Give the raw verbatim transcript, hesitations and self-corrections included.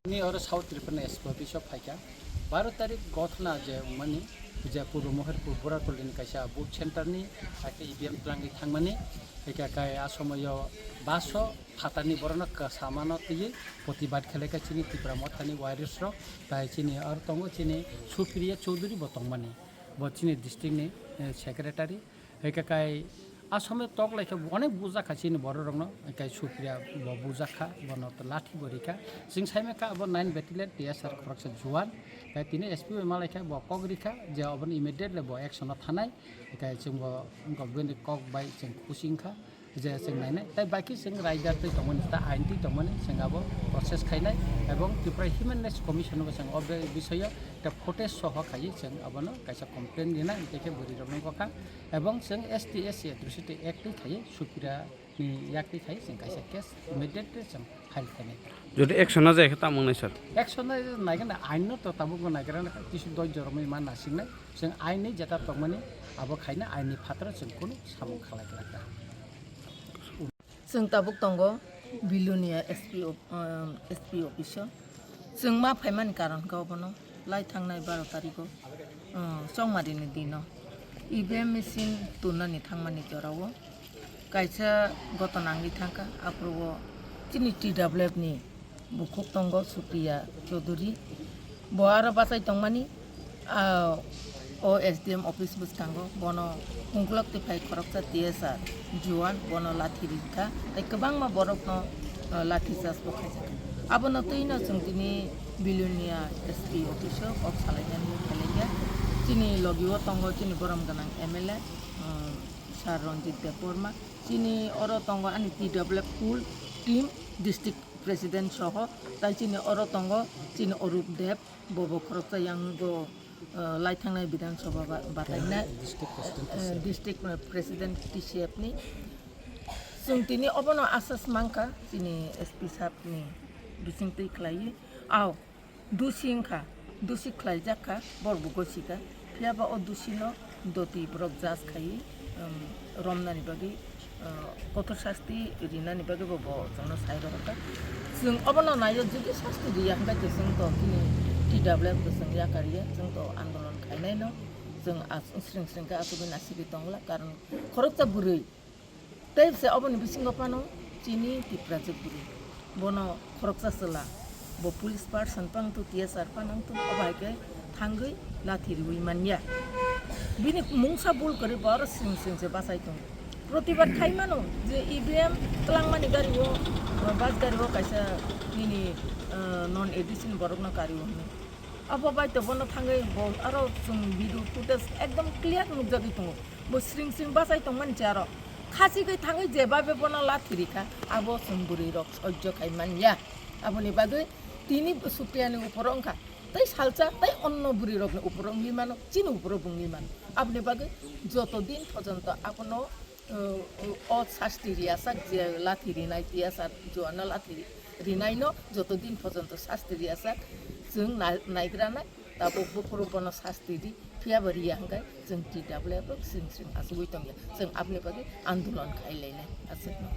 Ni oro South Tripura ni S P office o phaikha. Baro tarik gothna je wngmani, je Purbo Mohirpur Boratoli ni kaisa booth center ni, hakhe E V M twlangwi thangmani, hakhe kai a somoyo bus o phatarni borokno kwsamano twiwi protibad khlaikha chini Tipra Mothani warriors rok, tai chini aro tongo chini Supriya Chowdhury bo tongmani, bo chini district ni, eh, secretary. Hwnkhe kai a somoy tok lai khe onek bujak kha chini borok rokno, hwnkhe Supriya bo bujak kha, bono to lathi bo rikha. Chwng sai mankha abo nine battalion T S R khoroksa juan, hwnkhe tini S P bai malai kha bo kok rikha je obono immediately bo action o thanai, hwnkhe chwng bo wngkha bini kok bai chwng khusi wngkha je chwng nainai. Tai baki chwng raidar twi tongmani, ta ain twi tongmani, chwng abo process khainai, ebong Tripura Human Rights Commission bo chwng o be-, bisoyo ta footage soho khaiwi chwng abono kaisa complaint rina, hwnkhe bwrwi rokno kokha. Ebong chwng S T S C Atrocity Act twi khaiwi Supriya ni yak twi khaiwi chwng kaisa case immediately chwng file khainai. Jodi action na jaya khe tamo wngnai sir? Action na naikhe na ain no to tabuk no naigra na kisu doi joromwi ma nasingnai. Chwng ain ni jeta tongmani abo khaina ain ni phataro chwng kunu samung khalai khlakha. Chwng tabuk tongo Bilonia S P o-, um, S P office o. Chwng ma phaimani karon khe obono lai thangnai baro tariko, um, chongmari ni dino E V M machine turnani thangmani jorao kaisa goto nangwi thangkha, aphuru o chini T W F ni bukhuk tongo Supriya Chowdhury. Bo aro bachai tongmani, ah, o S D M office bwskango bono kungkulok twi phai khoroksa T S R juan bono lathi rikha, tei kwbangma borokno, ah, lathi charge bo khaijak. Abono twino chwng tini Bilonia S P office o kok salainani khailaiya. Chini logi o tongo chini borom gwnang M L A, ah, Sir Ranjit Debbarma. Chini oro tongo ani T W F full team, district president soho, tai chini oro tongo chini Arup Deb, bobo khoroksa yango, eh, lai thangnai Bidhan Sabha ba-, bataina, District President eh, T C F. District President T C F ni. Chwng tini obono asas mankha chini S P sir ni bisingtwi khlaiwi. Ao, dusi wngkha, dusi khlaijak kha, borok bo gosikha. Phiya ba o dusino doti borok judge khaiwi, um, romnani bagwi, uh, kotor sasti rinani bagwi bo, bo chwngno sai rohorkha. Chwng obono naio, jodi sasti riya hwnkhe chwng to chini T W F bo chwng yakar ya, chwng to andolon khainaino, chwng as-, sring sring khe asugwi nasigwi tongla, karon khoroksa bwrwi. Tei se oboni bisingo phano chini Tiprajwk bwrwi. Bono khoroksa chwla. Bo police person phano wngthu, T S R phano wngthu, obo hai khe thangwi lathi riwi manya. Bini mungsa bul kwrwi bo aro sring sring se bachai tongo. Protibad khai mano je E V M twlangmani gari o, bus gari o kaisa nini, eh, non A D C ni borokno kari o hwnwi. Abo bai to bono thangwi bo aro chwng video footage ekdom clear nukjagwi tongo. Bo sring sring bachai tongmani se aro. Khachigwi thangwi je babe bono lathi rikha, abo chwng bwrwi rok sojjo khai manya. Aboni bagwi tini Supriya ni uporo wngkha, tei salsa tei onno bwrwi rokni uporo wngwi mano, chini uporo bo wngwi mano. Aboni bagwi joto din pojonto abono, uh, uh, o sasti riyasak je lathi rinai, tiyasa juano lathi rinaino joto din pojonto sasti riyasak chwng nai-, naigranai. Tabuk buphuru bono sasti di, phiya bo riya hwnkhe chwng T W F rok sring sring achugwi tongya. Chwng aboni bagwi andolon khai lainai aswkno.